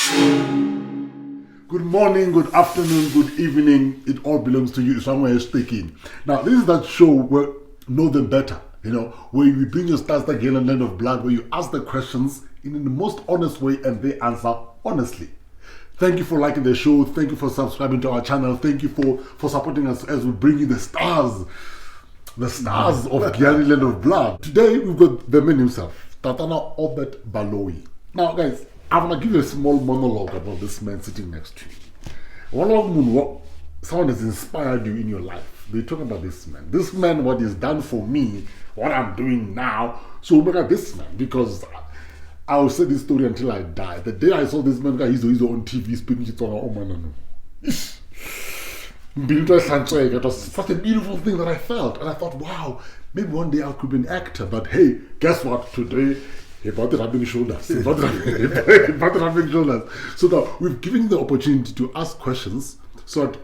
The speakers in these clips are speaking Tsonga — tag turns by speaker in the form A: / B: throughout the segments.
A: Good morning, good afternoon, good evening. It all belongs to you. Somewhere is speaking. Now, this is that show where know them better, you know, where we bring your stars again and land of blood, where you ask the questions in the most honest way and they answer honestly. Thank you for liking the show. Thank you for subscribing to our channel. Thank you for supporting us as we bring you the stars of Giyani Land of Blood. Today, we've got the man himself, Tatana Obert Baloyi. Now, guys, I'm gonna give you a small monologue about this man sitting next to you. One of them, someone has inspired you in your life. They talk about this man. This man, what he's done for me, what I'm doing now. So look at this man, because I will say this story until I die. The day I saw this man, guy, he's on TV speaking to oh man, no. It was such a beautiful thing that I felt. And I thought, wow, maybe one day I could be an actor. But hey, guess what? Today, he bought the rubbing shoulders. He bought the rubbing shoulders. So now we've given you the opportunity to ask questions so that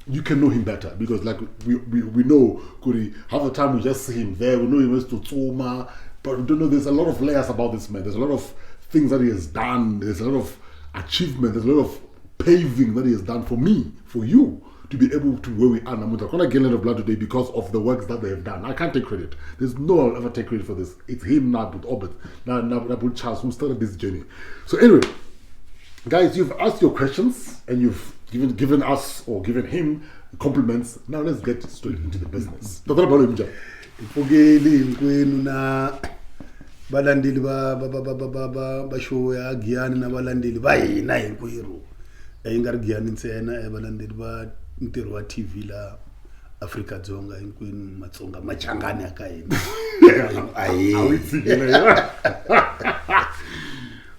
A: you can know him better. Because like we know Kuri, half the time we just see him there. We know he went to Tsoma, but we don't know there's a lot of layers about this man. There's a lot of things that he has done. There's a lot of achievement. There's a lot of paving that he has done for me, for you, to be able to where we are now. I'm gonna get a lot of blood today because of the works that they have done. I can't take credit. There's no one will ever take credit for this. It's him now, but Obert, now Charles, who started this journey. So anyway, guys, you've asked your questions and you've given us or given him compliments. Now let's get straight into the business.
B: Mpfukeli hinkwenu na valandzeli va va va va va va va va show ya Giyani na valandzeli va hina hinkwerhu yi nga ri Giyani ntsena valandzeli va ntirho wa TV la Afrika-Dzonga hinkwenu Matsonga Machangani ya ka hina.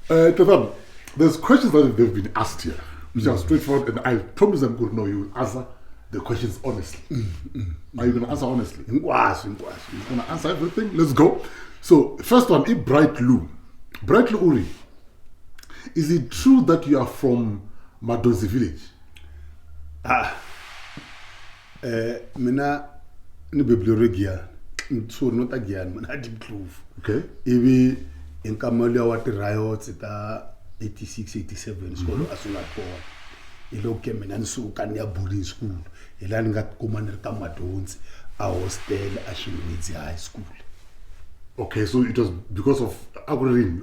A: Tatana, there's questions that they've been asked here, which are straightforward, and I promise I'm going to know you will answer the questions honestly. Are you going to answer honestly?
B: Hinkwaswo, hinkwaswo.
A: You're going to answer everything? Let's go. So, first one, is Bright Lou. Bright Lou Uri, is it true that you are from Madonsi village?
B: Ah. Mina ni bebuleriwe Giyani. Sorry, not Giyani, mina Diepkloof.
A: Okay.
B: Ivi hi nkama luya wa ti-riots ta 86, 87, xikolo a swi nga kona. Hi loko ke mina ni suka ni ya boarding school. Hi laha ni nga tikuma ni ri ka Madonsi a hostel a Xingwedzi High School.
A: Okay, so it was because of a ku ri rini?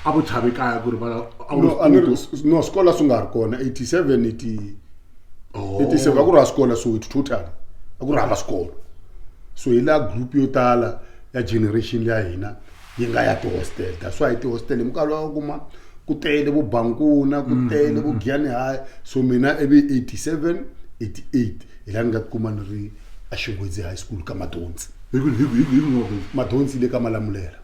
A: A ku chavi kaya ku ri va
B: No, a ni ri no, swikolo a swi nga ri kona 87, 80, 87 a ku ri hava swikolo, so it's total. A ku ri hava swikolo. So hi laha group yo tala ya generation ya hina yi nga ya ti-hostel. That's why ti-hostel hi minkarhi wa kuma ku tele vo Bankuna, ku tele vo Giyani High. So mina ivi 87, 88 hi laha ni nga tikuma ni ri a Xingwedzi High School ka Madonsi.
A: Hi
B: Madonsi le ka Malamulele.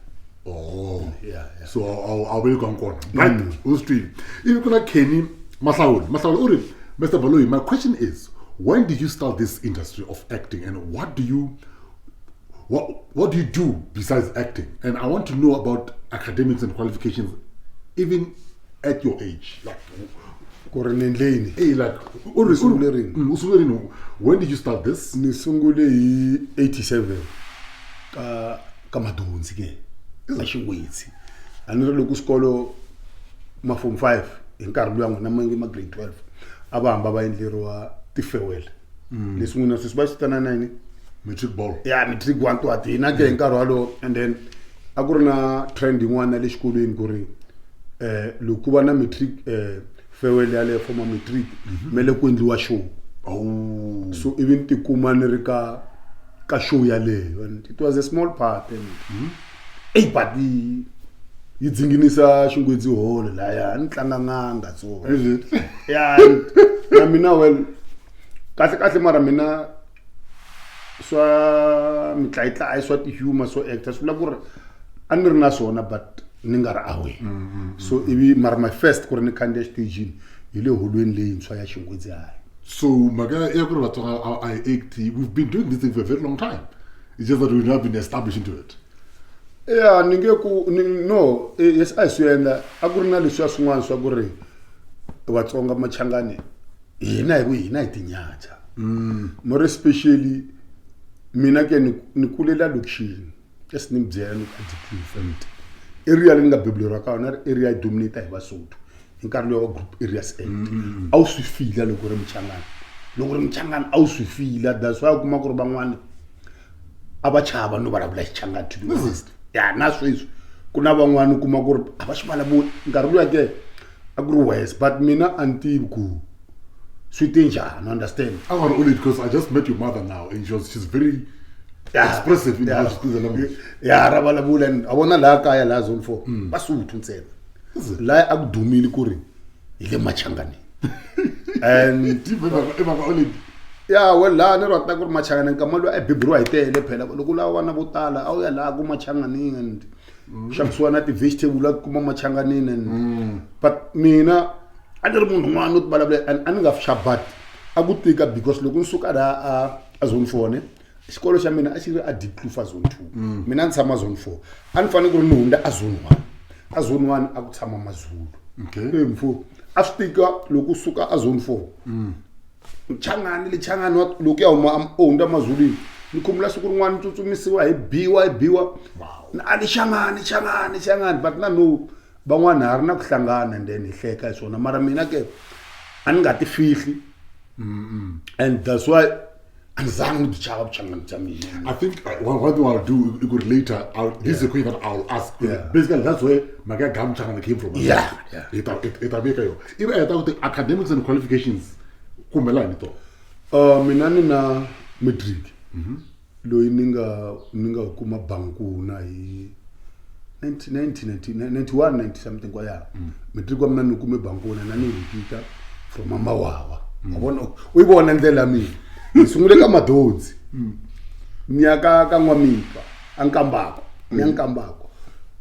A: Oh.
B: Yeah, yeah.
A: So a wu le ka kona. Right, u swi twile. Ivi ku na Kenny Mahlawuli. Mahlawuli u ri, Mr. Baloyi, my question is, when did you start this industry of acting, and what do you what do you do besides acting? And I want to know about academics and qualifications, even at your age. Like,
B: ku ri ni endleni?
A: Hey, like, u ri,
B: Ni sungule rini?
A: U sungule rini? When did you start this?
B: Ni sungule hi 87 ka Madonsi ke, a Xingwedzi. A ni ri loko xikolo ma form 5 hi nkarhi luya n'wina ma nge ma grade 12 a va hamba va endleriwa ti-farewell. Leswi n'wina sweswi va swi vitana na yini?
A: Matric ball.
B: Yeah, matric 1 to 3 na ke hi nkarhi walowo. And then a ku ri na trend yin'wana ya le xikolweni ku ri loko ku va na matric farewell yaleyo for ma matric mele ku endliwa show.
A: Oh.
B: So ivi ni tikuma ni ri ka show yaleyo, and it was a small part and hey, but yi dzinginisa Xingwedzi Hall laya ni tlanga n'anga so.
A: Is it?
B: Yeah, and na mina well kahle kahle mara mina swa mitlayitlayi swa ti-humor swo actor swi vula ku ri a ni ri na swona but ni nga ri aware. So ivi mara my first ku ri ni khandziya xitejini hi le holweni leyintshwa ya Xingwedzi High.
A: So mhaka ya ku ri Vatsonga a hi act, we've been doing this thing for a very long time. It's just that we've not been established into it.
B: Yeah, ni nge ku ni, no, yes, a hi swi endla. A ku ri na leswiya swin'wana swa ku ri Vatsonga Machangani hina hi ku hina hi tinyaja. More especially mina ke ni kulela lokixini. Just ni byela ni ku a Diepkloof and area leyi ni nga bebuleriwa ka yona ri area yi dominate hi Vasotho. Hi nkarhi luya wa Group Areas Act. A wu swi fila loko u ri Muchangana. Loko u ri Muchangana a wu swi fila that's why u kuma ku ri van'wani a va chava no vulavula Xichangani to be honest. Ya na sweswi ku na van'wani u kuma ku ri a va xi vulavuli nkarhi luya ke a ku ri worse but mina a ni tivi ku swi te njhani understand.
A: I want only because I just met your mother now and she's very expressive in how she speaks the language.
B: Ya ra vulavula and a vona laha kaya laha zone 4 Vasotho ntsena. Laha a ku dumile ku ri hi le Machanganeni. And
A: Deep emhaka already.
B: Ya well laha ni rhandza ku ri Machanganeni nkama loyi a beburiwa hi tele phela loko u lava vana vo tala a wu ya laha ku Machanganeni and xavisiwa na ti-vegetable a kuma Machanganeni and but mina a ni ri munhu un'wana no ti vulavula and a ni nga but a ku tika because loko ni suka laha a zone 4 ne xikolo xa mina a xi ri a Diepkloof a zone 2 mina ni tshama zone 4 a ni fanele ku ri ni hundza a zone 1 a zone 1 a ku tshama Mazulu.
A: Okay.
B: Mfo a swi tika loko u suka a zone 4 Changani le Changani wa loko ya huma u hundza Mazulwini ni khumbula siku rin'wana ni tsutsumisiwa hi biwa hi biwa na a ni Changani Changani Changani but na no van'wana ha ri na ku hlangana and then hi hleka hi swona mara mina ke a ni nga ti fihli and that's why a ni zangi ni byi chava vuchangani bya mina.
A: I think one thing I'll do it could later, this is a question that I'll ask.
B: Yeah.
A: Basically, that's where Maga Gam Changana came from.
B: Yeah, yeah.
A: It, even I thought the academics and qualifications, kumela ni to.
B: Mina ni na matric loyi ni nga kuma bankuna hi 91 90 something kwaya. Matric wa mina ni kume bankuna na ni repeater from Mamawawa. Wa vona u yi vona ndlela mina. Ni sungule ka Madodzi. Ni ya ka N'wamitwa a Nkambako. Ni ya Nkambako.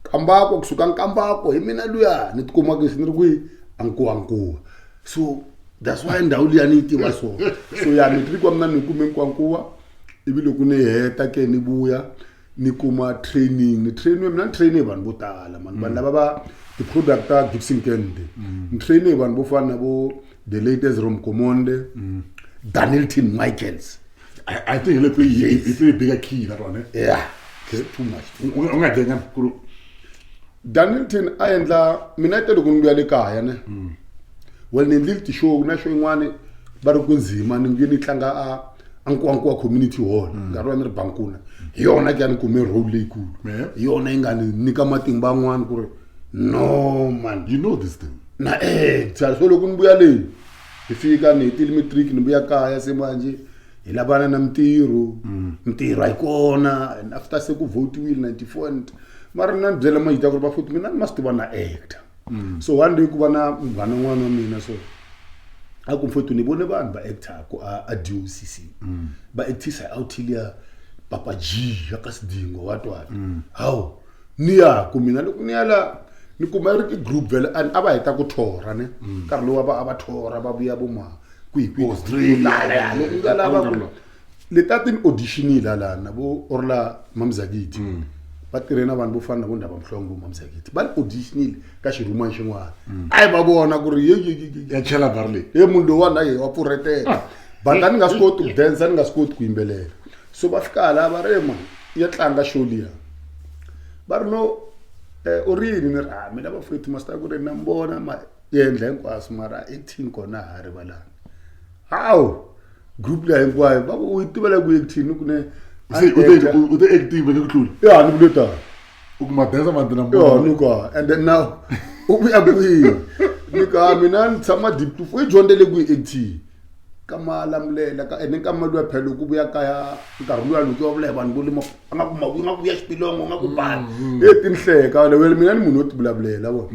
B: Nkambako kusuka Nkambako hi mina luya ni tikuma ku ni ri kwihi a Nkuwankuwa. So that's why ndhawu liya ni yi tiva so. So ya matric wa mina ni kume Nkuwankuwa ivi loko ni heta ke ni vuya ni kuma training ni trainiwe mina ni train hi vanhu vo tala man vanhu lava va ti-product ta Gibson Kende. Ni train hi vanhu vo fana na vo the latest Romkomonde, Danielton Michaels.
A: I think he play a bigger key that one.
B: Yeah, too much.
A: U nga dlenya ku
B: Danielton a endla mina te loko ni vuya le kaya ne. Well ni endlile ti-show na show yin'wani va ri ku nzima ni vuye ni tlanga a Nkuwankuwa Community Hall nkarhi wa ni ri bankuna. Hi yona ke a ni kume role leyikulu.
A: Yeah.
B: Hi yona yi nga ni nyika matimba yan'wana ku ri no man.
A: You know this thing.
B: Na so loko ni vuya leyi hi fika ni hetile matric ni vuya kaya se manje hi lavana na mintirho. Mintirho a yi kona and after se ku votiwile 94 and mara mina ni byela Majita ku ri va futhi mina ni ma swi tiva na actor. So one day ku va na munghana un'wana wa mina so a ku mfowethu ni vone vanhu va actor ku a DOCC. Va actisa hi Autilia Papa G ya ka Sidingo wa twala. Hawu ni ya ku mina loko ni ya la ni kuma ri group vhele and a va heta ku thora ne. Nkarhi lowu a va thora va vuya vo ma kwihi kwihi.
A: Australia.
B: La, la, la, la, la, la, la, la. Leti a ti ni auditionile lana vo Orla Mamzakiti. Va tirhe na vanhu vo fana na vo Ndaba Mhlongo Mamzakiti. Va ni auditionile ka xirhumani xin'wana. A hi va vona ku ri ye, ye, ye, ye.
A: Ya chela barley.
B: He munhu loyiwani a ye wa pfurhetela. But a ni nga swi koti ku dance, a ni nga swi koti ku yimbelela. So va fika hala va ri, man, ya tlanga show liya. Va ri no, u ri yini? Ni ri, mina vafowethu ma swi tiva ku ri na mi vona ma endla hinkwaswo mara acting kona ha rivalanga. Hawu, group liya hinkwayo va ku u yi tivela ku acting ni ku ne
A: Se u te acting va nge ku tluli.
B: Ya, ni vule tano.
A: U kuma dance ma dina
B: Ya, ni ku, and then now u vuya kwihi? Ni ku, mina ni tshama Diepkloof, u yi dyondzele kwihi acting? Ka Malamulele ka ene ka mali ya phela loko u vuya kaya nkarhi luya loko ya vula hi vanhu vo le a nga ku ma nga ku vuya Xipilongo nga ku bani. E ti ni hleka wena mina ni munhu wo ti vulavulela vona.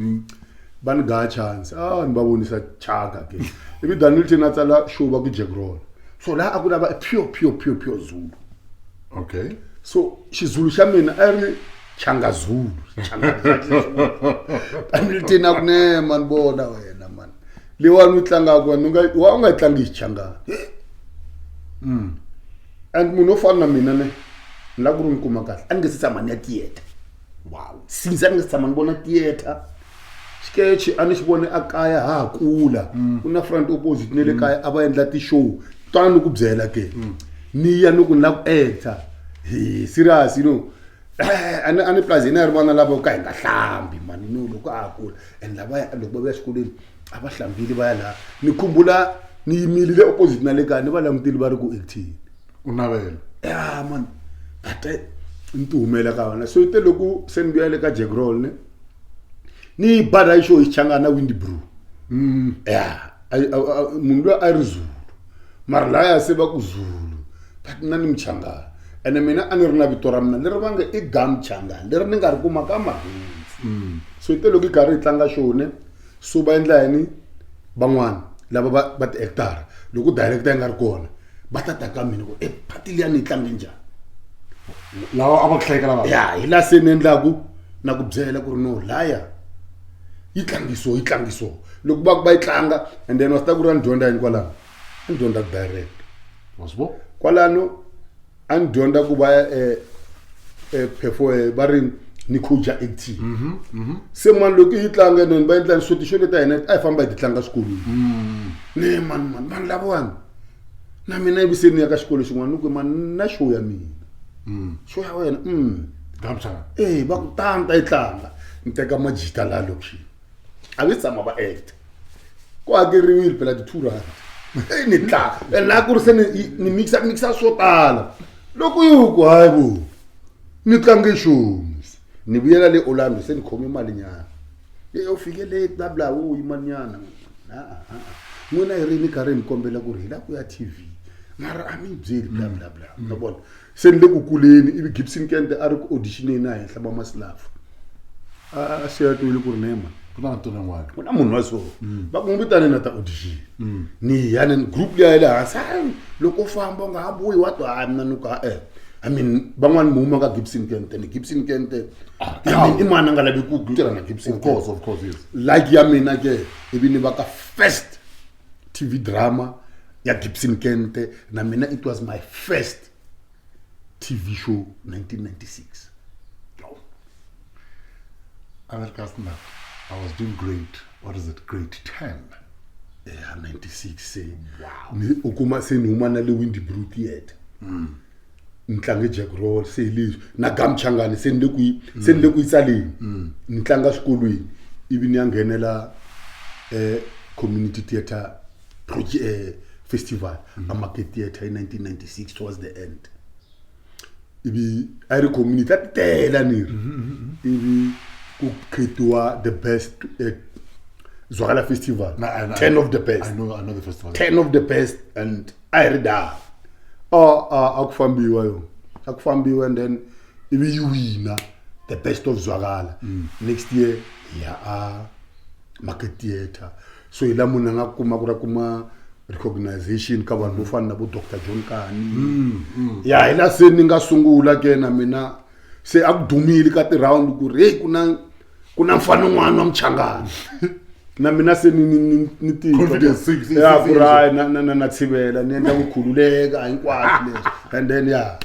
B: Va ni gaya chance. Ni va vonisa chaka ke. Ivi Daniel a tsala show va ku Jack Roll. So laha a ku lava pure pure pure pure Zulu.
A: Okay.
B: So Xizulu xa mina a ri Changa Zulu. Changa Zulu. Daniel a ku ne man vona wena man. Leyiwani u tlangaka wena wa u nga yi tlangi Xichangani. And munhu wo fana na mina ne ni lava ku ri ni kuma kahle. A ni nge se tshama ni ya theatre.
A: Wow.
B: Since a ni nge se tshama ni vona theatre. Xikeche a ni xi vone a kaya ha ha kula. Ku na front opposite ne le kaya a va endla ti-show. Twana ni ku byela ke. Ni ya ni ku ni lava ku actor. He serious you know. A ni plus hina hi ri vana lava ka hi nga hlambi mani, no loko a ha kula and lavaya loko va vuya xikolweni a va hlambile va ya laha. Ni khumbula ni yimile le opposite na le kaya, ni va langutile va ri ku acting.
A: U navela.
B: Ya man, but ni ti humela ka vona. So te loko se ni vuya le ka Jack Roll ne, ni bada xo hi Xichangana Windy Brew. Ya, munhu loyi a ri Zulu, mara laya se va ku Zulu, but mina ni Muchangana. Ene mina a ni ri na vito ra mina leri va nge i Gamuchangana, leri ni nga ri kuma ka Mahindzi. So te loko hi karhi hi tlanga show ne, so va endla yini van'wana lava va ti-actor, loko director yi nga ri kona va ta ta ka mina ku e phati liya ni yi tlange njhani.
A: Lava a va ku hlayeka lava.
B: Ya, hi laha se ni endlaku na ku byela ku ri no laya yi tlangiso, yi tlangiso. Loko va ku va yi tlanga, and then wa swi tiva ku ri a ni dyondza yini kwalano, a ni dyondza ku direct.
A: Wa swi vona?
B: Kwalano a ni dyondza ku va perform, va ri ni khuja acting. Se mani loko yi tlanga and then va endla swo ti-show leti ta hina a hi famba hi ti tlanga swikolweni. Ne mani mani vanhu lavawani na mina ivi se ni ya ka xikolo xin'wana ni ku mani na show ya mina. Show ya wena?
A: Gamuchangana.
B: Eh, va ku tani ta yi tlanga. Ni teka majita laha lokixini, a ve tshama va act, ku hakeriwile phela ti-2 rand. Eyi ni tlanga and laha ku ri se ni mixa mixa swo tala. Loko yi ku hayi vo ni tlange show, ni vuyela le Orlando se ni khome mali nyana. E u fike le bla bla, wo yima nyana. N'wina hi ri ni karhi ni kombela ku ri hi lava ku ya TV, mara a mi byeli bla bla bla. Ma vona se ni le ku kuleni. Ivi Gibson Kente a ri ku auditioneni a henhla va Masilafu, a se ya twile ku ri nema
A: ku na ntona n'wana,
B: ku na munhu wa so va ku n'wi vitane na ta audition. Ni ya ni group liya ya le hansi, hayi loko u famba u nga ha vuyi wa twa. Hayi mina ni ku ha-e, I mean van'wani mi huma ka Gibson Kente ni Gibson Kente, I mean i mani a nga lavi ku tirha na Gibson?
A: Of course, of course, yes.
B: Like ya mina ke, ivi ni va ka first TV drama ya Gibson Kente na mina, it was my first TV show, 1996.
A: America, I was doing grade, what is it, grade 10.
B: Yeah, 96 se.
A: Wow.
B: Ni u kuma se ni huma na le Windy Brew Theatre. Ni tlange Jack Roll se leswi na Gamchangani, se ni le ku yi se ni le ku yi tsaleni. Ni tlanga swikolweni ivi ni ya nghenela community theatre project festival a Market Theatre in 1996 towards the end. Ivi a yi ri community a ti tela ni ri ivi ku khetiwa the best Zwakala Festival.
A: Na,
B: 10 of the best.
A: I know the festival.
B: 10 of the best, and a hi ri daha a ku fambiwa yo, a ku fambiwa, and then ivi yi wina the best of Zwakala. Next year hi ya a Market Theatre. So hi la munhu a nga kuma ku ra kuma recognition ka vanhu vo fana na vo Dr John Kani. Ya, hi la se ni nga sungula ke na mina se a ku dumile ka ti-round ku ri hey, ku na mfana un'wana wa Muchangana. Na mina se ni titwa
A: Confidence,
B: ya ku ri hayi na tshivela ni endla ku khululeka hinkwaswo leswi, and then ya.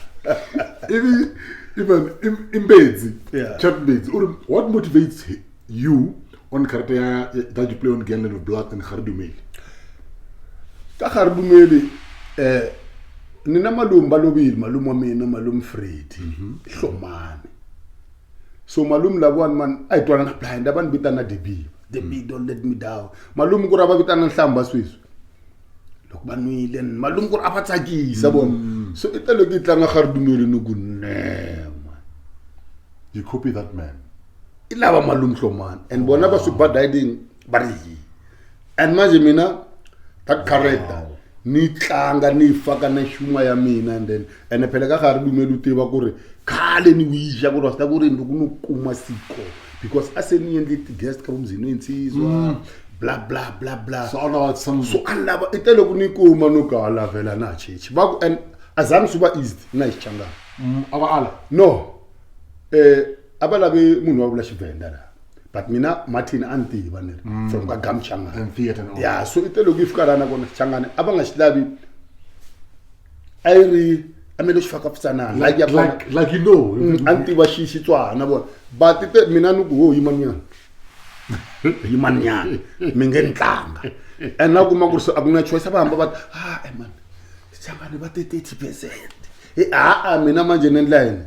A: Ivi even Imbedzi, Chap Mbedzi, uri what motivates you on character that you play on Gangland of Blood and Garedumele?
B: Ka Garedumele, ni na malume va lovile, malume wa mina, malume Freddy Hlomani. So malume lavawani man a hi twanana blind, a va ni vitana Debi, Debi, don't let me down malume. Ku ri a va vitana nhlamba sweswi loko va nwile malume, ku ri a va tsakisa vona. So i ta loko yi tlanga Garedumele ni ku nema.
A: You copy that man.
B: I lava malume Hlomani and vona va swi badiding va ri hi, and manje mina that character ni tlanga ni yi faka na xuma ya mina. And then ene phela ka Garedumele u tiva ku ri khale ni wisha ku ri wa swi tiva ku ri loko ni kuma siko, because a se ni endle ti-guest ka vumzini insizwa bla bla bla bla.
A: So all about some
B: So a lava i te loko ni kuma no ka lavela na chechi va ku, and a zangi swi va easy na hi Xichangani.
A: A va ala.
B: No, a va lavi munhu wa vula Xivhenda la, but mina Martin a ni tiva ni ri from ka Gamchangana
A: And theatre and all.
B: Ya, so i te loko yi fika laha na kona Xichangani a va nga xi lavi, a yi ri a mi lo xi faka pfutsanana
A: Like,
B: ya kona.
A: like you know.
B: A ni tiva Xitswana vona, but te mina ni ku ho yimanyana yimanyana mi nge ni tlanga, and na kuma ku ri so a ku na choice, a va hamba va ah man Xichangani va te 30%. A mina manje ni endla yini?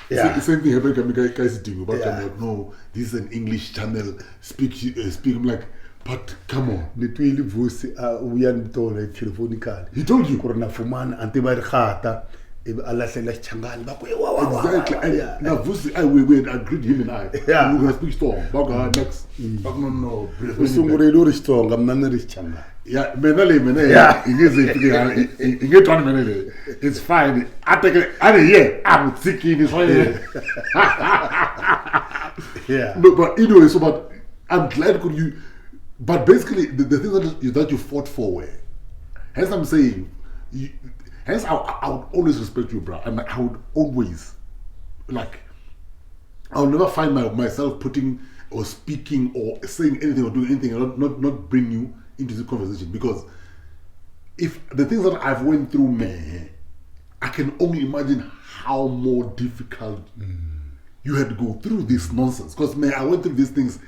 B: Yeah.
A: Same thing happened to guys doing but
B: Yeah.
A: I'm like, no, this is an English channel. Speak, speak. I'm like, but come on.
B: Ni twile Vusi a vuya ni tolo hi telephonically.
A: He told you.
B: Ku ri na Fumani a ni tiva ri gata ivi a lahlela Xichangani va ku, "Eh, wa, wa, wa,
A: Exactly.
B: wa,
A: And
B: yeah.
A: now Vusi, we had agreed, him and I.
B: Yeah.
A: We were gonna speak storm. But next. But no, no.
B: U sungurile u ri Xitsonga mina ni ri Xichangani.
A: Yeah, mina le mina
B: Yeah.
A: i nge twani mina le. It's fine. A teke a ri ye a n'wi tshikini swa yena.
B: Yeah.
A: No, but anyway, so but I'm glad could you, but basically the things that you fought for were, hence I'm saying, you, hence I would always respect you, bro, and I would always, like, I'll never find myself putting or speaking or saying anything or doing anything and not bring you into the conversation, because if the things that I've went through, man, I can only imagine how more difficult you had to go through this nonsense. Because, man, I went through these things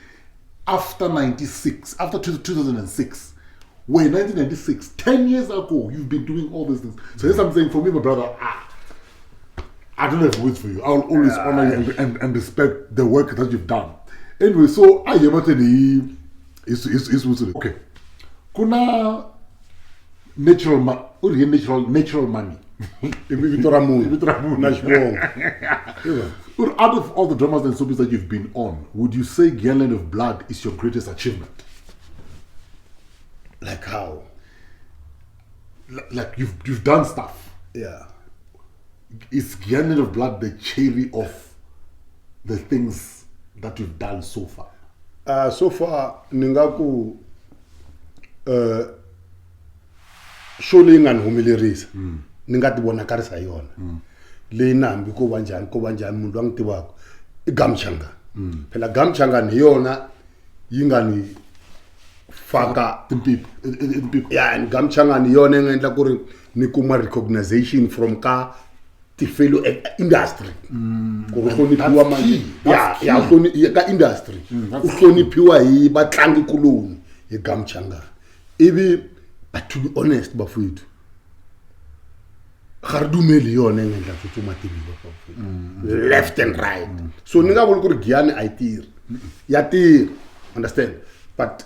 A: after 96, after 2006. Where in 1996, 10 years ago, you've been doing all these things. So here's something for me, my brother. I don't have words for you. I'll always honor you and respect the work that you've done. Anyway, so I hear about the is okay. Kuna natural natural money.
B: I vito ra munhu.
A: Vito ra munhu.
B: Na xivongo.
A: Or out of all the dramas and soaps that you've been on, would you say Giyani Land of Blood is your greatest achievement?
B: Like how?
A: Like you've done stuff.
B: Yeah.
A: Is Giyani Land of Blood the cherry of the things that you've done so far?
B: So far, ni nga ku, show leyi nga ni humelerisa, ni nga ti vonakarisa hi yona. Leyi na hambi ko va njhani, ko va njhani, munhu loyi a n'wi tivaka, i Gamchangani. Phela Gamchangani hi yona yi nga ni faka
A: Timpiko, timpiko.
B: Yeah, and Gamchangani hi yona yi nga endla ku ri ni kuma recognition from ka ti-fellow industry. Ku ri hloniphiwa
A: That's
B: manje.
A: key. That's
B: Yeah, yeah,
A: key.
B: ya, ka industry.
A: That's
B: U hloniphiwa hi vatlangikuloni hi Gamchangani. Ivi, but to be honest, bafowethu, ga re dumele yona e nga endla tsutsuma tiviwa, bafowethu. Left and right. So ni nga vuli ku ri Giyani a yi tirhi. Ya tirha, understand? But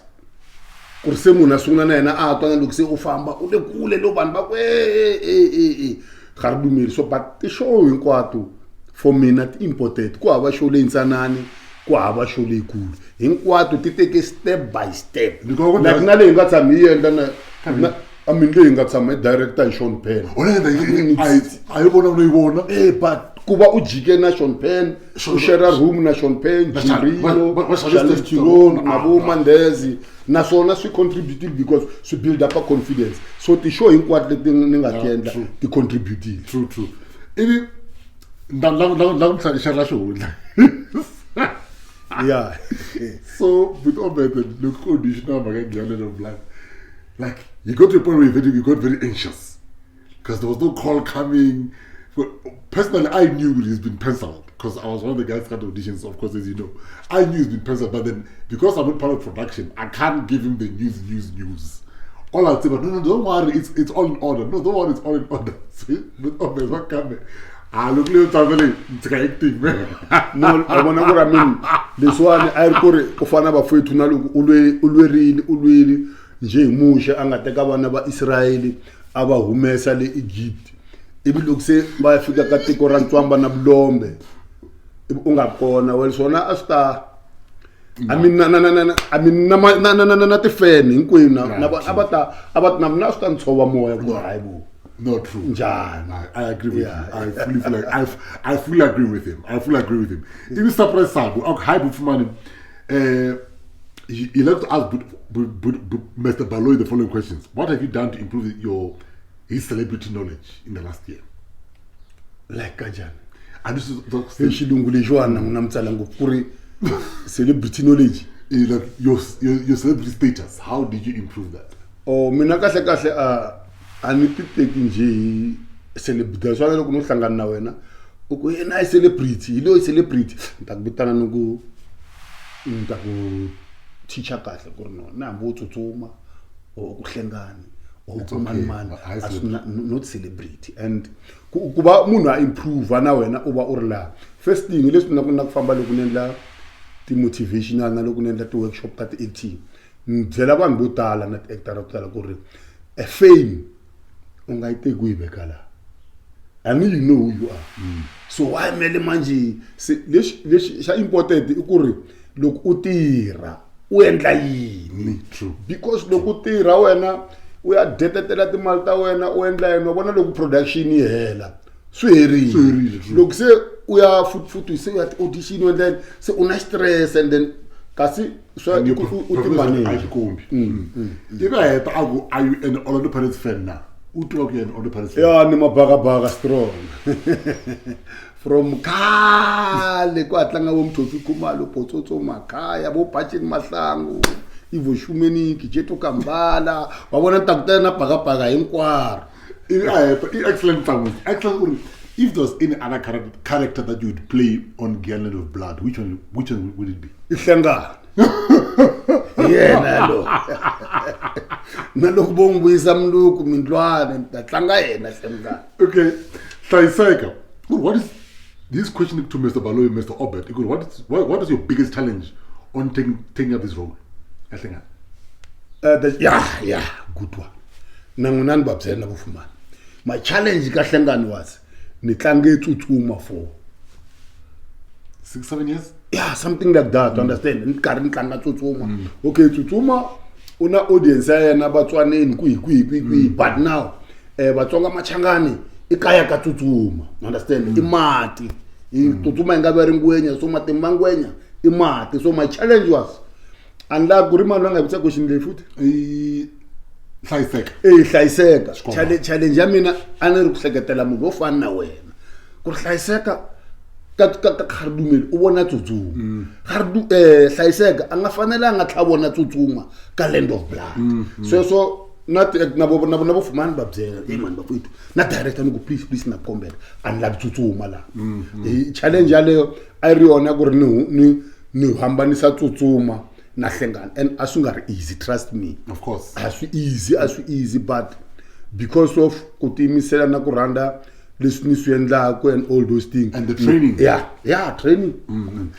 B: ku ri se munhu a sungula na yena a twa na loko se u famba u le kule lo vanhu va ku, e, e, e, e. Ga re dumele. So but ti-show hinkwato for mina ti important. Ku hava show leyi ntsanani, ku hava show leyikulu. Hinkwato ti teke step by step.
A: Ni kona ku
B: Like na leyi nga tshama yi endla na, na, I mean leyi nga tshama yi director hi Sean Penn.
A: O le endla a yi vona no yi vona.
B: But ku va u jike na Sean Penn, u share room na Sean Penn,
A: Na
B: Jim Reno,
A: va Charlize
B: Charlize
A: Theron,
B: Theron, na vo Mandezi. Naswona swi contributile because swi build up a confidence. So ti-show hinkwato leti ni nga ti endla ti contributile.
A: True, true. Ivi nda ku xerha xihundla.
B: Yeah.
A: So with all that, look audition mhaka ya Giyani Land of Blood. Like you got to a point where you got very anxious because there was no call coming. But personally, I knew he's been penciled because I was one of the guys that auditions, of course, as you know. I knew he's been penciled, but then because I'm not part of production, I can't give him the news, news, news. All I'd say, but no, no, don't worry, it's all in order. No, don't worry, it's all in order. See, with all the work coming. Look, little traveling, it's acting, man.
B: No, I wanna go. I mean, leswiwani a ri ku ri ku fana na vafowethu na loko u u lwerile, u lwile njhe hi Muxe a nga teka vana va Israyele a va humesa le Egypt. Ivi loko se va ya fika ka tiko ra Ntswamba na Vulombe, ivi u nga kona, well, swona a swi ta, I mean, na, na, na, na, na, I mean, na, ma, na, na, na, na, na tifene hinkwenu, na, na va, a va ta, a va, na mina a swi ta ni tshova moya ku hayi bo.
A: Not true.
B: Njhani?
A: I agree with
B: Yeah.
A: you. I fully feel like I fully agree with him. I fully agree with him. Even surprise Sabu, okay, hi Bufumani. He like to ask Mister Baloyi the following questions. What have you done to improve his celebrity knowledge in the last year?
B: Like kanjhani?
A: And this is the,
B: Hi xilungu lexiwani na n'wina mi tsala ngopfu ku ri celebrity knowledge.
A: Like your celebrity status. How did you improve that?
B: Oh, mina kahle kahle a ni ti teki njhe hi celebrity. Swa loko no hlangana na wena u ku yena i celebrity, hi loyi celebrity. Ni ta ku vitana ni ku, ni ta ku teacher kahle ku ri no, na hambi wo tsutsuma or ku hlengani Wa
A: It's
B: ku
A: okay.
B: mani mani
A: A hi
B: a swi not celebrity. And ku va munhu a improve na wena u va u ri laha. First thing hi leswi na ku na ku famba loko ni endla ti-motivational na loko ni endla ti-workshop ta ti-acting, ni byela vanhu vo tala na ti-actor to tala ku ri a fame u nga yi teki u yi veka laha. And you know who you are. So why mele manje se lexi lexi xa important i ku ri loko u tirha u endla yini?
A: True.
B: Because loko u tirha wena u ya detetela timali ta wena u endla yini, wa vona loko production yi hela swi herile.
A: Swi herile, true.
B: Loko se u ya futhi futhi se u ya ti-audition u endla yini, se u na stress and then kasi swa
A: And your
B: u
A: profession a yi
B: ti-manage.
A: tikombi. Ivi a heta a ku, are you an Orlando Pirates fan now? U tiva ku you're an Orlando Pirates fan?
B: Ya ni mabakabaka strong from khale ku a tlanga vo Mthofi Khumalo, Potsotso Makhaya, vo Bachini Mahlangu, Ivo Shumeniki, Jeto Kambala, va vona ta ku tela na bakabaka hinkwaro.
A: Ivi a heta i excellent Tsamusi. Excellent uri if there was any other character that you would play on Giyani Land of Blood, which one would it be?
B: I Hlengani. Hi yena lo. Na loko vo n'wi vuyisa mundzuku mindlwane ni ta tlanga yena Hlengani.
A: Okay. Hlayiseka. What is this question to Mr. Baloyi, Mr. Obert? What is your biggest challenge on taking up this role? Hlengani.
B: Yeah, yeah, good one. Na n'wina ni va byela na vufumani. My challenge ka Hlengani was ni tlange tsutsuma for
A: 6-7 years?
B: Yeah, something like that, understand? Ni karhi ni tlanga tsutsuma. Okay, tsutsuma u na audience ya yena vatswaneni kwihi kwihi kwihi kwihi, but now Vatsonga Machangani i kaya ka tsutsuma, understand? I mati. I tsutsuma yi nga ve ri ngwenya, so matimba ngwenya i mati. So my challenge was a ni lavi ku ri mani loyi a nga vutisa question leyi futhi?
A: I hlayiseka.
B: E hlayiseka.
A: Xikomba.
B: Challenge ya mina a ni ri ku hleketela munhu wo fana na wena. Ku ri hlayiseka ka Kharidumeli u vona tsutsuma. Hlayiseka a nga fanelanga tlha vona tsutsuma ka Land of Blood. Sweswo na ti, na vo, na vo, na vo Fumani va byela, hey man, bafowethu, na director ni ku please, please na kombela, a ni lavi tsutsuma laha. Hi challenge yaleyo a yi ri yona ku ri ni hambanisa tsutsuma na Hlengani, and a swi nga ri easy, trust me.
A: Of course.
B: A swi easy, a swi easy, but because of ku tiyimisela na ku rhandza leswi ni swi endlaku and all those things.
A: And the training.
B: Yeah, yeah, training.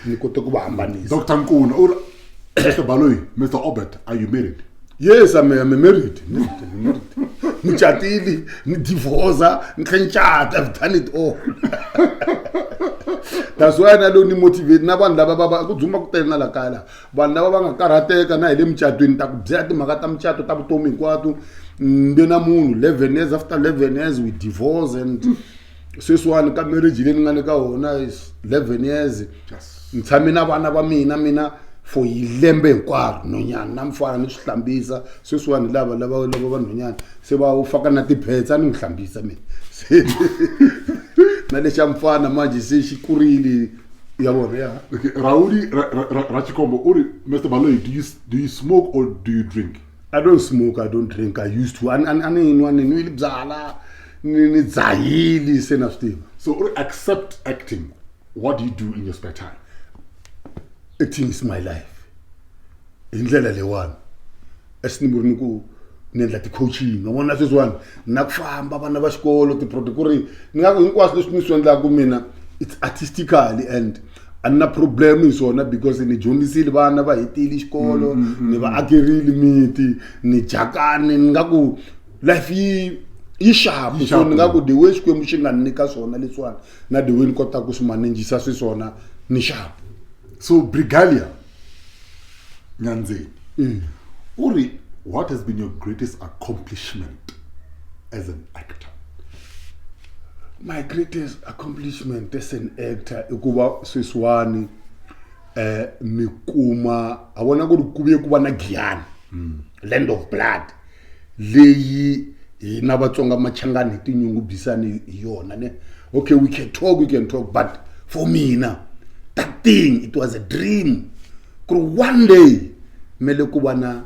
B: Ni kote ku va hambanisa.
A: Doctor Nkuna, or Mr. Baloyi, Mr. Obert, are you married?
B: Yes, I'm married. I'm married. Ni catile, ni divorce, ni tlhela ni cata, I've done it all. That's why na loko ni motivate na vanhu lava va ku dzumba ku tele na la kaya laha. Vanhu lava va nga karhateka na hi le mucatweni, ta ku byela timhaka ta mucato ta vutomi hinkwato. Ni ve na munhu 11 years, after 11 years we divorce, and sweswiwani ka marriage leyi ni nga le ka wona is 11 years.
A: Yes.
B: Ni tshame na vana va mina, mina for hi lembe hinkwaro, nhonyana na mfana ni swi hlambisa. Sweswiwani lava, lava, lava va nhonyana se va faka na ti-pads, a ni n'wi hlambisa mina. Se na lexa mfana manje se xi kurile ya vona, ya.
A: Okay, Raudi Rachikombo, uri Mr. Baloyi, do you smoke or do you drink?
B: I don't smoke, I don't drink. I used to. A ni nwa, ni nwile byala, ni dzahile se na swi tiva.
A: So uri accept acting. What do you do in your spare time?
B: Acting is my life. Hi ndlela leyiwani, as ni vuri ni ku ni endla ti-coaching, wa vona sweswiwani na ku famba vana va xikolo ti-project, ku ri ni nga ku hinkwaswo leswi ni swi endlaku mina it's artistically, and a ni na problem hi swona because ni dyondzisile vana va hetile xikolo, ni va akerile miti, ni jakani, ni nga ku life yi sharp.
A: Yi
B: So
A: sharp.
B: ni nga ku the way Xikwembu xi nga ni nyika swona leswiwani na the way ni kotaka ku swi manejisa swiswona ni sharp.
A: So Brigalia Nyanzeni, Uri, what has been your greatest accomplishment as an actor?
B: My greatest accomplishment as an actor i ku va sweswiwani, ni kuma, a vona ku ri ku vuye ku va na Giyani, Land of Blood, leyi hina Vatsonga Machangani hi tinyungubyisani hi yona ne. Okay, we can talk, we can talk, but for mina that thing, it was a dream. Ku ri one day mele ku va na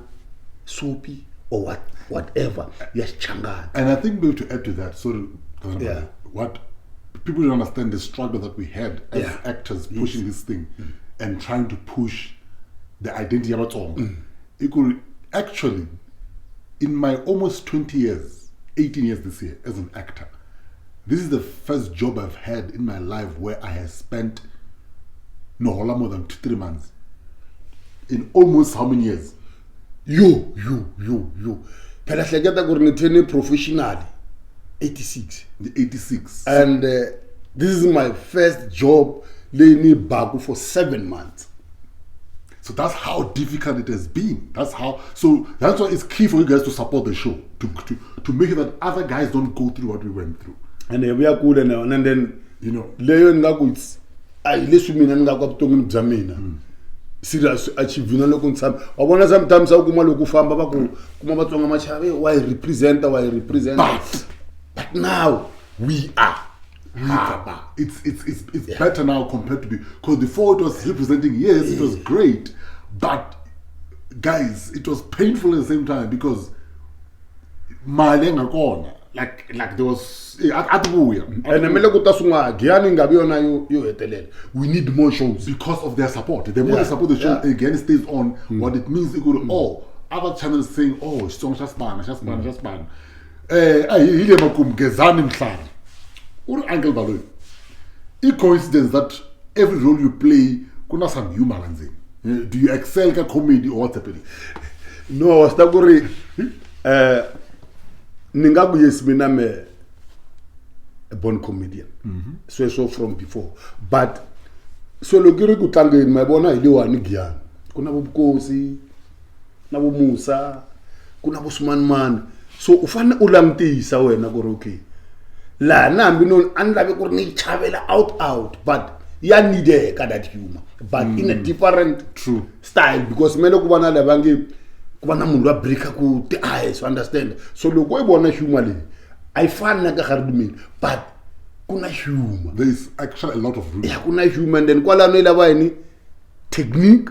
B: soapy or whatever ya Xichangani.
A: And I think maybe to add to that, sorry,
B: Yeah.
A: what people don't understand the struggle that we had as
B: Yeah.
A: actors pushing this thing and trying to push the identity of Vatsonga. It could actually, In my almost 20 years, 18 years this year as an actor, this is the first job I've had in my life where I have spent no hola more than 2-3 months. In almost how many years?
B: Yo, yo, yo, yo. Phela hleketa ku ri ni turn professional 86.
A: The 86.
B: And this is my first job leyi ni baku for 7 months.
A: So that's how difficult it has been. That's how. So that's why it's key for you guys to support the show, to make it that other guys don't go through what we went through.
B: And we are cool now. And then
A: you know,
B: leyo ni nga ku it's a hi leswi mina ni nga ku vuton'wini bya mina. Serious achieve na loko ni tshama. Wa vona sometimes a kuma loko u famba va ku kuma Vatsonga machave, wa hi represent, wa hi represent. But now we are.
A: It's better now compared to because before it was representing, yes, it was great, but guys, it was painful at the same time because mali ngakona like there was at vuya.
B: And me loko ta swin'wana Giyani nga vi yona yo hetelela. We need more shows
A: because of their support. The more they support the show, again stays on. What it means, it could all other channels saying, oh, Xitsonga xa sipana, xa sipana, xa sipana. Hi le makumu Gezani Mhlari. Uri Uncle Baloyi. I coincidence that every role you play kuna some humor ndzeni. Do you excel ka comedy or what's happening?
B: No, sta ku ri, ni nga ku yes mina me a born comedian. Sweswo from before. But so loko ri ku tlangeni ma vona hi lewa ni Giyani. Ku na Vukosi, na vo Musa, ku na vo Smanman. So u fanele u langutisa wena ku ri okay. Laha na hambi no a ni lavi ku ri ni chavela out out, but ya needeka that humor, but in a different style, because mele ku va na lava nge ku va na munhu loyi a breaka ku ti-eyes, you understand? So loko u yi vona humor leyi a yi fani na ka Garidumeni, but ku na humor.
A: There is actually a lot of room.
B: Yeah, ku na humor, and then kwalano yi lava yini? Technique,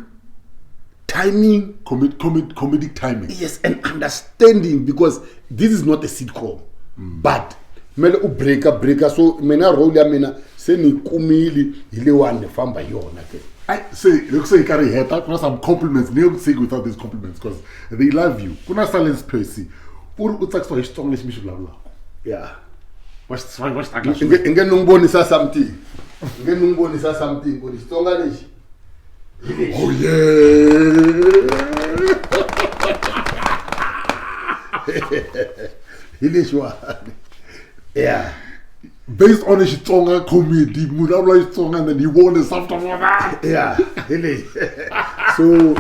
B: timing,
A: comedic timing.
B: Yes, and understanding, because this is not a sitcom, but mele u breaker, breaker. So mina role ya mina se ni kumile hi leyiwani ni famba hi yona ke.
A: I say, look, say carry heta, kuna some compliments. Ni say without these compliments because they love you. Kuna Silence Percy. Uri u tsakisiwa hi Xitsonga lexi mi xi vulavulaka.
B: Yeah.
A: Wa xi, wa xi tsakela
B: Inge ni n'wi vonisa something. Inge ni n'wi vonisa something ku ri Xitsonga lexi.
A: Oh yeah.
B: Hi lexiwani. Yeah.
A: Based on a Xitsonga comedy, munhu a vula Xitsonga and then he won the SAFTA for that.
B: Yeah, hi leyi. So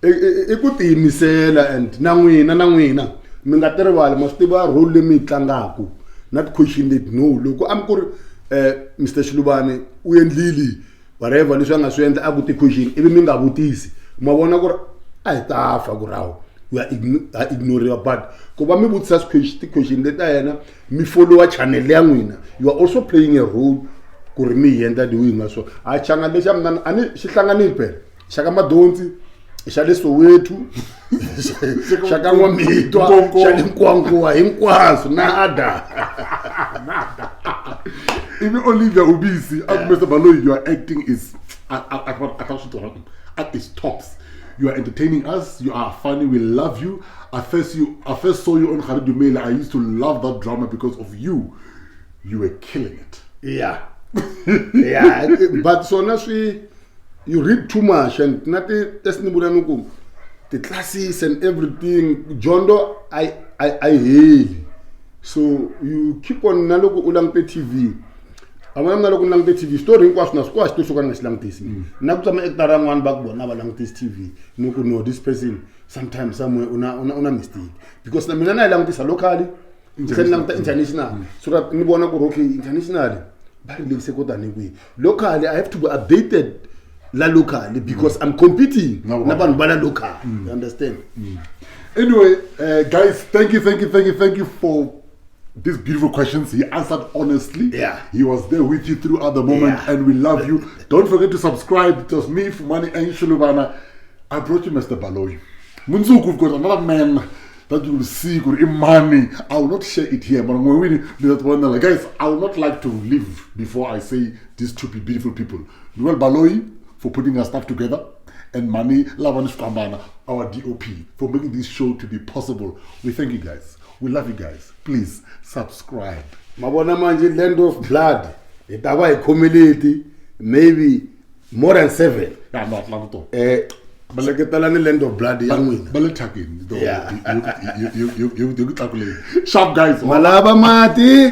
B: i ku tiyimisela and na n'wina, na n'wina mi nga ti rivali, ma swi tiva role leyi mi yi tlangaku na ti-question leti. No, loko a mi ku ri Mister Shilubane u endlile whatever leswi a nga swi endla a ku ti-question ivi mi nga vutisi, ma vona ku ri a hi ta fa ku ri hawu, we are ha ignoriwa. But ku va mi vutisa ti-question leti ta yena, mi followa channel ya n'wina, you are also playing a role ku ri mi yi endla leyi yi nga swona. A channel lexa mina a ni xi hlanganile phela, xa ka Madonsi, xa le Soweto, xa ka N'wamitwa, xa le Nkowankowa, hinkwaswo, nada.
A: Ivi Olivia Ubisi, a ku Mister Baloyi, your acting is at its tops. You are entertaining us. You are funny. We love you. I first saw you on Garidumele. I used to love that drama because of you. You were killing it.
B: Yeah. Yeah. But so now you read too much and not the the classes and everything. Jondo, I hate. So you keep on naloko ulangte TV. A vona mina loko ni langute TV, story hinkwaswo na swi kota xi to ka ni nga xi langutisi. Na ku tshama ektara n'wana va ku vona va langutisi TV, ni ku no, this person sometimes somewhere una mistake. Because na mina na yi langutisa locally, ni tlhela ni languta international. So that ni vona ku ri okay, internationally va ri lekise ko tani kwihi. Locally I have to be updated la locally because I'm competing
A: Na
B: na vanhu va la local. You understand?
A: Anyway, guys, thank you, thank you, thank you, thank you for these beautiful questions. He answered honestly. He was there with you throughout the moment, and we love you. Don't forget to subscribe. It was me, Fumani and Shilubana. I brought you Mr. Baloyi. Mundzuku, we've got another man that you will see. Imani. I will not share it here, but I'm going to do that one. Guys, I would not like to leave before I say these two beautiful people. Noel Baloyi for putting our stuff together, And Mani Lavani Skwambana, our DOP, for making this show to be possible. We thank you guys. We love you guys. Please subscribe.
B: Mavona manje Land of Blood hi ta va hi khomeleti maybe more than 7.
A: Yeah, not love to.
B: Hleketelani Land of Blood ya n'wina.
A: Ba le thyakeni though.
B: Yeah.
A: You tlakuleni. Sharp guys.
B: Malava mati.